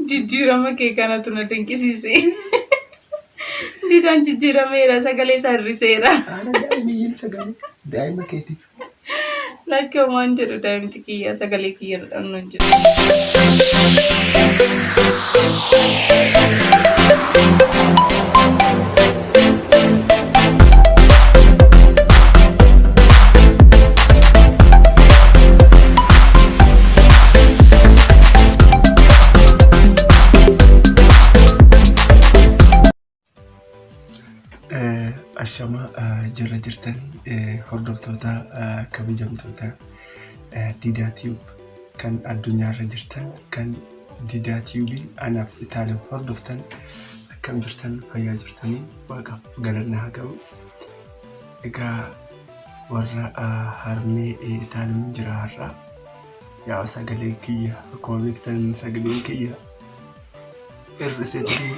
Jijjiirama kee kanatu na dinqisiise. Didaan jijjiirameera, sagalee isaa hir'iseera. Haala daa'imni iyyin sagalee daa'ima keetiif. Lakki homaan jedhu daa'imti kiyya sagalee kiyya irra dhabnu hin jedhu. Ashama jirra jirtan hordoftoota kabajamtoota Didaa Tube kan addunyaarra jirtan kan Didaa Tube anaaf Itaalem hordoftan akkam jirtan fayyaa jirtanii waaqaaf galanna haa ga'u. Egaa warra harmee Itaalem jira har'a yaa sagalee kiyya akkuma beektan sagaleen kiyya hir'iseetti.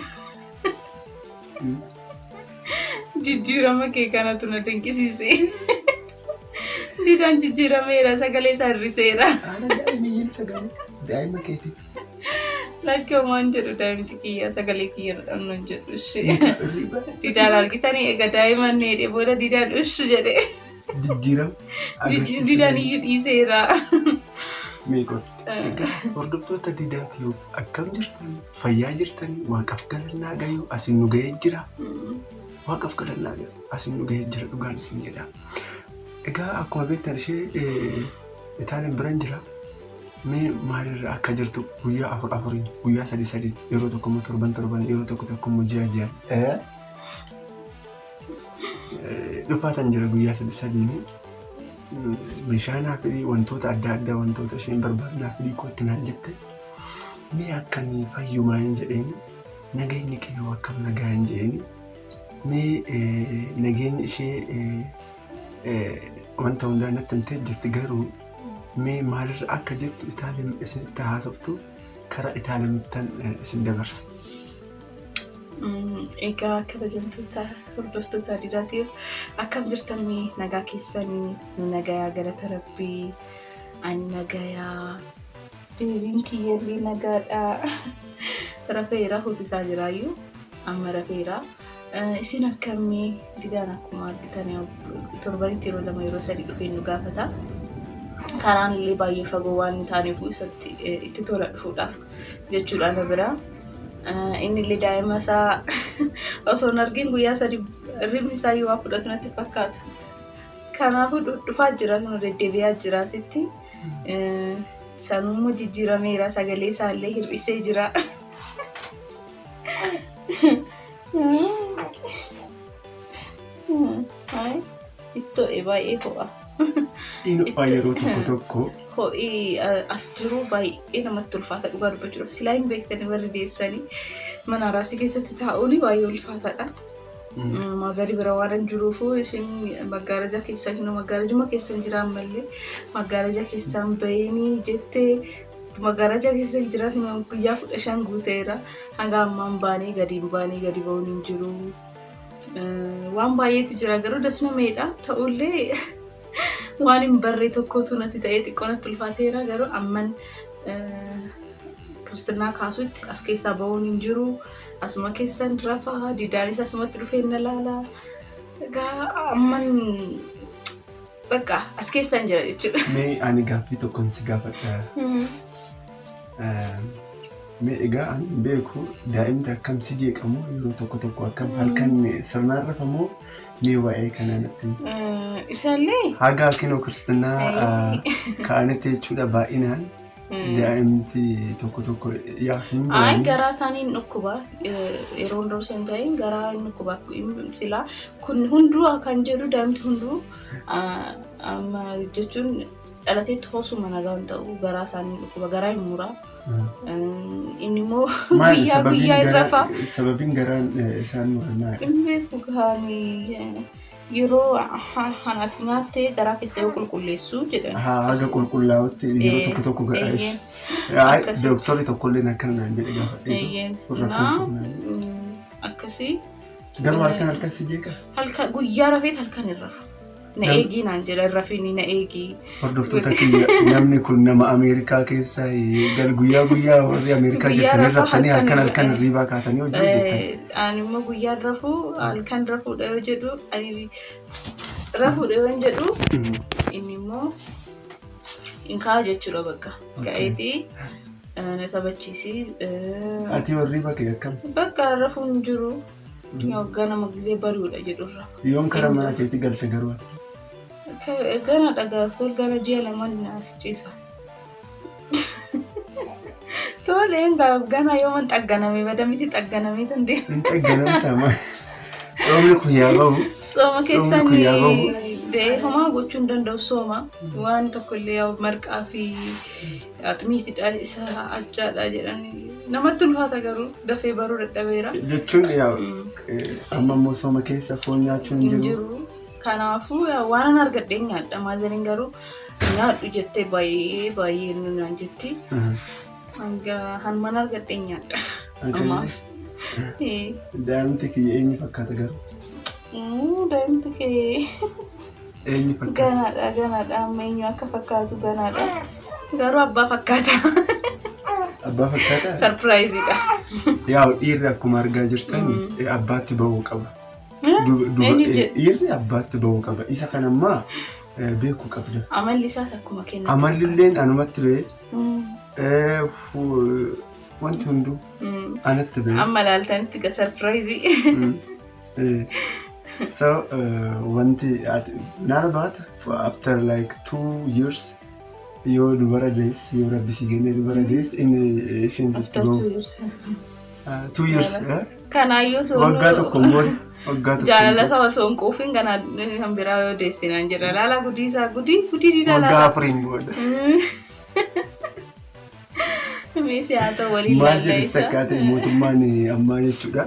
Jijjiirama kee kanatu na dinqisiise. Didaan jijjiirameera, sagalee isaa hir'iseera. Haala daa'imni iyyin sagalee daa'ima keetiif. Lakki homaan jedhu daa'imti kiyya sagalee kiyya irra dhabnu hin jedhu ishee. Didaan argitanii egaa daa'ima inni jedhee booda didaan ush jedhe. Jijjiirama agarsiisa. Didaan iyyuu dhiiseera. Meeqoon. Egaa hordoftoota Didaa Tube akkam jirtan? Fayyaa jirtan? Waaqaaf galannaa gayuu asin nu ga'ee jira. Waaqaaf galannaa gayuu asin nu ga'ee jira dhugaan isin jedha. Egaa akkuma beektan ishee Itaalin biran jira. Mee maalirra akka jirtu guyyaa afur afuriin guyyaa sadi sadiin yeroo tokko immoo torban torban yeroo tokko tokko immoo ji'a ji'aan dhufaatan jira guyyaa sadi sadiini. Meeshaa naa fidii wantoota adda addaa wantoota isheen barbaadu naa fidii kootti naan jette. Mee akkamii fayyumaa hin jedheeni nageenyi kee hoo akkam nagaa hin jedheeni. Mee nageenyi ishee wanta hundaa natti himtee jirti garuu mee maalirra akka jirtu Itaalem isinitti haasoftu karaa Itaalemittan isin dabarsa. Egaa kabajamtoota hordoftoota Didaatiif akkam jirtan mee nagaa keessanii nagayaa galata rabbii ani nagayaa beebiin kiyyallee nagaadha rafeera hoosisaa jiraayyuu amma rafeera isin akkamii didaan akkuma argitan torbanitti yeroo lama yeroo sadii dhufee nu gaafata karaan illee baay'ee fagoo waan hin taaneef isatti itti tola dhufuudhaaf jechuudha na bira. Inni illee daa'ima isaa osoo hin argin guyyaa sadi hirribni isaa yoo waa fudhatu natti fakkaata. Kanaafuu dhufaa jira kun deddeebi'aa jira asitti. Sanuummoo jijjiirameera sagalee isaa illee hir'isee jira. Ittoo baay'ee ho'a. Inni yeroo tokko tokko Ho'i as jiru baay'ee namatti ulfaata dhugaa dubbachuudhaaf. Silaa hin beektanii warri deessanii mana araasii keessatti taa'uun baay'ee ulfaataadha. Maazarii bira waan hin jiruufu isheen maggaaraja keessa hin maggaarajuma keessa hin jira ammallee maggaaraja keessaan baheenii jettee maggaaraja keessa hin jira guyyaa 15 guuteera hanga ammaan baanee gadi hin baanee gadi ba'uun hin jiru. Waan baay'eetu jira garuu dasna meedha ta'ullee waan hin barree tokkotu natti ta'ee xiqqoo natti ulfaateera garuu amman kiristinnaa kaasutti as keessaa ba'uun hin jiru asuma keessan rafa didaanis asumatti dhufee na laala egaa amman bakka as keessan jira jechuudha. Mee ani gaaffii tokkon si gaafadha. Mee egaa ani hin beeku daa'imti akkam si jeeqamu yeroo tokko tokko akkam halkan sirnaan rafamoo mee waa'ee kanaa natti himi. Isaallee Haga kinoo kiristinnaa ka'anitti jechuudha baay'inaan daa'imti tokko tokko yaa hin Ay boo'anii. garaa isaanii hin dhukkuba yeroo hundaa osoo hin ta'in garaa hin dhukkuba silaa kun hunduu kan jedhu daa'imti hunduu amma jechuun dhalateetti hosuma nagaa hin ta'u garaa isaanii hin dhukkuba garaa hin muraa. Inni immoo Maali guyyaa sababiin guyyaa hin garaa rafa. sababiin garaan isaan muran maali? Hin beeku gaani yeroo hanaati nyaattee garaa keessa yoo qulqulleessu jedhan. Haa haga qulqullaa'utti yeroo tokko tokko garaa Eeyyeen. Ay Akkasitti. dooktorri tokkollee akkana naan jedhe gaafadheetu. Eeyyeen. Rakkoon Naa kun naan. akkasii Garuu halkan halkan si jeeqa? Halkan guyyaa rafeet halkan hin rafu. Na eegii naan jedha, hin rafiini, na eegii. Hordoftoota kiyya, namni kun nama Ameerikaa keessa gal guyyaa guyyaa warri Ameerikaa Guyyaa jirtanii rafaa raftanii halkan halkan halkan hirriibaa kaatanii hojii hojjettan. Ani immoo guyyaan rafuu, halkan rafuudha yoo jedhu, ani rafuudha yoo jedhu, inni immoo hin ka'a jechuudha bakka. Ka'eetii na sabachiisii. Ati warri bakka akkam? Bakka rafuun hin jiru. Ganama gisee bari'uudha jedhurra. Yoom kara mana keetti galte garuu ati? Gana dhagaa tol, gana ji'a 2 as ciisa. Toleen gana yooman xagganame bada miti, xagganamee tan deema. Hin xagganamta ma? Soomni kun yaa bahu. Sooma Soomni keessan kun yaa bahu. Ba'ee homaa gochuu hin danda'u sooma. Waan tokko illee yaa marqaa fi axmiitidha isa ajjaadha jedhanii namatti ulfaata, garuu dafee baruu dadhabeera. Jechuun yaa amma immoo sooma keessa foon nyaachuun hin Hin jiru. jiru. Kanaafuu yaa waan an argadheen nyaadha. Maazaniin garuu nyaadhu jettee baay'ee baay'ee naan jetti. Hanga hanman argadheen nyaadha. Ammaaf. Daa'imti kiyya eenyu fakkaata garuu? Daa'imti kee Eenyu fakkaata? Ganaadha, ganaadha. Amma eenyu akka fakkaatu ganaadha. Garuu abbaa fakkaata. Abbaa fakkaata? Surprise-iidha. Yaa dhiirri akkuma argaa jirtan abbaatti bahuu qaba. Eenyu jedhe? Dhiirri abbaatti bahuu qaba. Isa kan ammaa beekuu qabda. Amalli isaas akkuma kennatti. Amallilleen anumatti bahee wanti hunduu anatti bahee. Amma laaltanitti ga surprise. So wanti naan baata after like 2 years yoo dubara deesse, yoo rabbi si kennee dubara deesse, inni isheen sitti After bahu. 2 years. 2 years, eh? Kanaayyuu osoo Waggaa tokkoon booda. Waggaa tokkoon jaalala booda. isaa osoo hin quufin kanaa kan biraa yoo deessinaan jedha. Laala gudii isaa, gudii gudii diidaa Waggaa laala. 4n booda. Meeshaa haa ta'u, waliin Maal laalla jedhe isa. takkaa ta'e mootummaan ammaa jechuudha.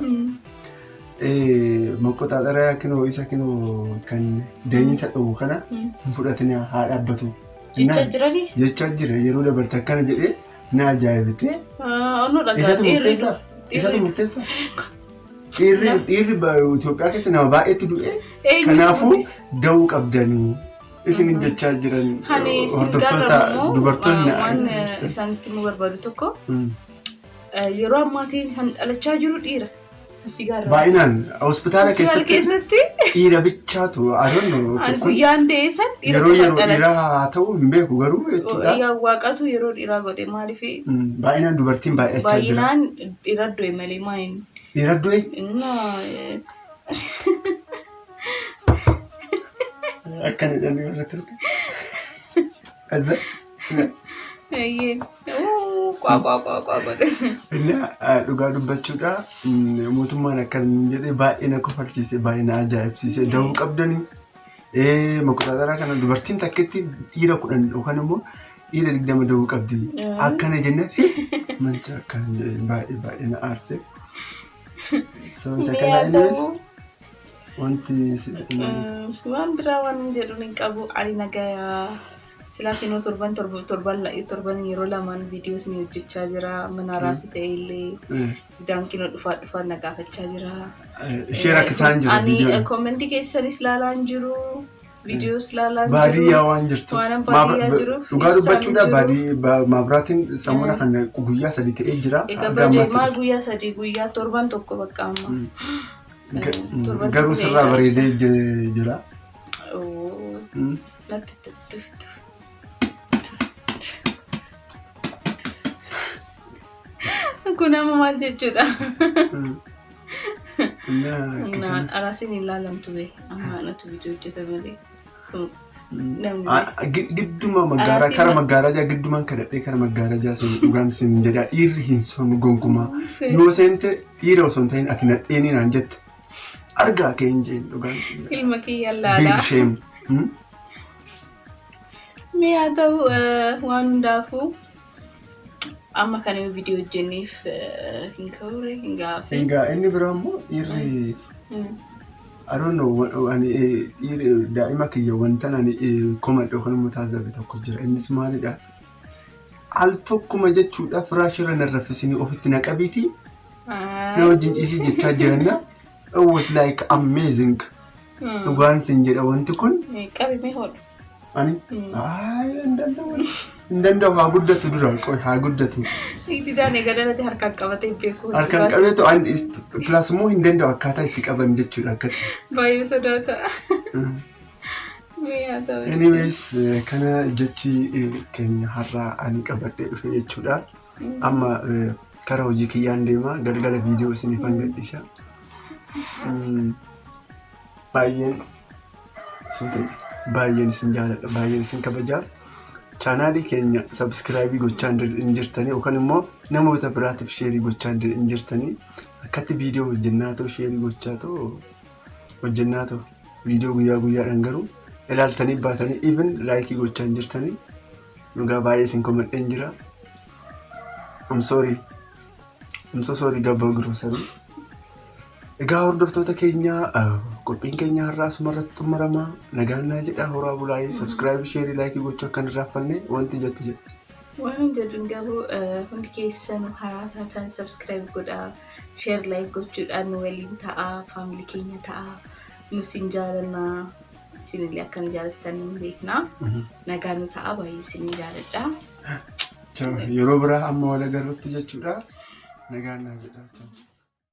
Moqoxaaxaraa kinoo isa kinoo kan da'iinsa dhowwu kana hin fudhatin, haa dhaabbatu. Jecha jiranii? Jecha jira, yeroo dabarte akkana jedhee na ajaa'ibte. Onnoo dhagaa Isatu dhiirri murteessaa? Isatu murteessaa? Dhiirri Itoophiyaa keessa nama baay'eetu du'e. Eenyu Kanaafuu dubbise? da'uu qabdanii isinin jechaa jiran Hani isin hordoftoota garramu dubartoonni. waan isaanitti himuu barbaadu tokko, yeroo ammaatiin kan dhalachaa jiru dhiira. Si garramu. Baay'inaan hospitaala Hospitaala keessatti keessatti dhiira bichaatu, I don't know, an kun guyyaan da'ee san dhiira yeroo qofa yeroo dhalate. dhiiraa haa ta'u hin beeku garuu jechuudha. Yaa waaqatu yeroo dhiiraa godhe maaliif? Baay'inaan dubartiin baay'achaa jira. Baay'inaan dhiira du'e malee maayin. Dhiira du'e. Akkan jedhanii warra turte. Azza. Qaa qaa qaa qaa godhe. Inni dhugaa dubbachuudha, mootummaan akkan jedhee baay'ee na kofalchiise, baay'ee na ajaa'ibsiise. Da'uu qabdanii moqoxaaxaraa kana dubartiin takkitti dhiira 10 yookaan immoo dhiira 20 da'uu qabdi. Akkana jennee mancha akkan jedhee baay'ee baay'ee na aarse. So isa Mee kana haa anyways ta'u. Wanti si Waan biraa waan jedhuun hin qabu. Ani nagayaa. Silaa kinoo torban torban torban torban yeroo lamaan viidiyoo isin hojjechaa jira. Mana raasii ta'e illee daan kinoo dhufaa dhufaa na gaafachaa jira. Ishee rakkisaan jira Ani viidiyoon. Comment keessanis ilaalaa hin jiru. Viidiyoos ilaalaa hin jiru. Baadiyyaa waan jirtu. Waan baadiyyaa jiruuf Dhugaa ibsaan dubbachuudha jiru. Maabiraatiin sammuna kana guyyaa 3 ta'ee jira. Egaa Hanga badee ammaatti maal dhufe. guyyaa 3, guyyaa torban tokko bakka amma. Torban Garuu tokko sirraa ta'eera bareedee jira. Oo, natti tuf tuf tuf. Kun amma maal jechuudha? Innaa akka Naan araasiin hin laalamtu bee, amma anatu viidiyoo hojjeta malee. Sun namni Gidduma maggaaraa Araasiin kara maggaarajaa giddumaan kadhadhee kara maggaarajaa seen, dhugaan sin jedha, dhiirri hin sonu gonkumaa. Yoo seente dhiira osoo hin ta'in ati nadheenii naan jette. Argaa kee hin jeen, dhugaan sin jedha. Ilma kiyya Big laalaa. shame. Mee haa ta'u, waan hundaafuu amma kana yoo viidiyoo hojjenneef hin ka'ure hin gaafe. Egaa inni biraa immoo dhiirri, I don't know, ani dhiirri daa'ima kiyya wanta ani komadhe yookaan immoo taasifabe tokko jira. Innis maalidha? Al tokkuma jechuudha firaashirra na raffisinii ofitti na qabiitii na wajjin ciisii jechaa jiranna. It was like amazing. Dhugaan sin jedha wanti kun. Qabimee hodhu. Ani hin danda'u. Hin danda'u, haa guddatu dura, qoy haa guddatu. Didaan egaa dhalate harkaan qabatee beeku. Harkaan qabeetu ani plus immoo hin danda'u akkaataa itti qaban jechuudha akka. Baay'ee sodaata. Mee haa ta'u. Anyways, kana jechi keenya har'aa ani qabadhee dhufe jechuudha. Amma karaa hojii kiyyaan deema, galgala viidiyoo isiniifan gadhiisa. Baay'een baay'een isin jaaladha, baay'een isin kabajaa. Chaanaalii keenya subscribe gochaa hin jirtanii yookaan immoo namoota biraatiif share gochaa hin jirtanii, akkatti viidiyoo hojjennaa ta'u share gochaa ta'u hojjennaa ta'u viidiyoo guyyaa guyyaadhaan garuu ilaaltanii baatanii even like gochaa hin jirtanii, dhugaa baay'ee isin komadheen jira. I'm sorry. I'm so sorry, Gabba Grocery. Egaa hordoftoota keenya, qophiin keenya har'aa asumarratti xumurama. Nagaan naa jedha, horaa bulaayee, subscribe, share, like gochuu akka hin irraanfanne wanti jettu jedha. Waan jedhuun garuu hundi keessan haaraa taatan subscribe godhaa, share, like gochuudhaan nu waliin ta'aa, family keenya ta'aa, nu isin jaalannaa, isinillee akka nu jaalattan beekna. Nagaan nu ta'aa, baay'ee isin jaaladha. Yeroo biraa amma wal agarrutti jechuudha. Nagaan naa jedha.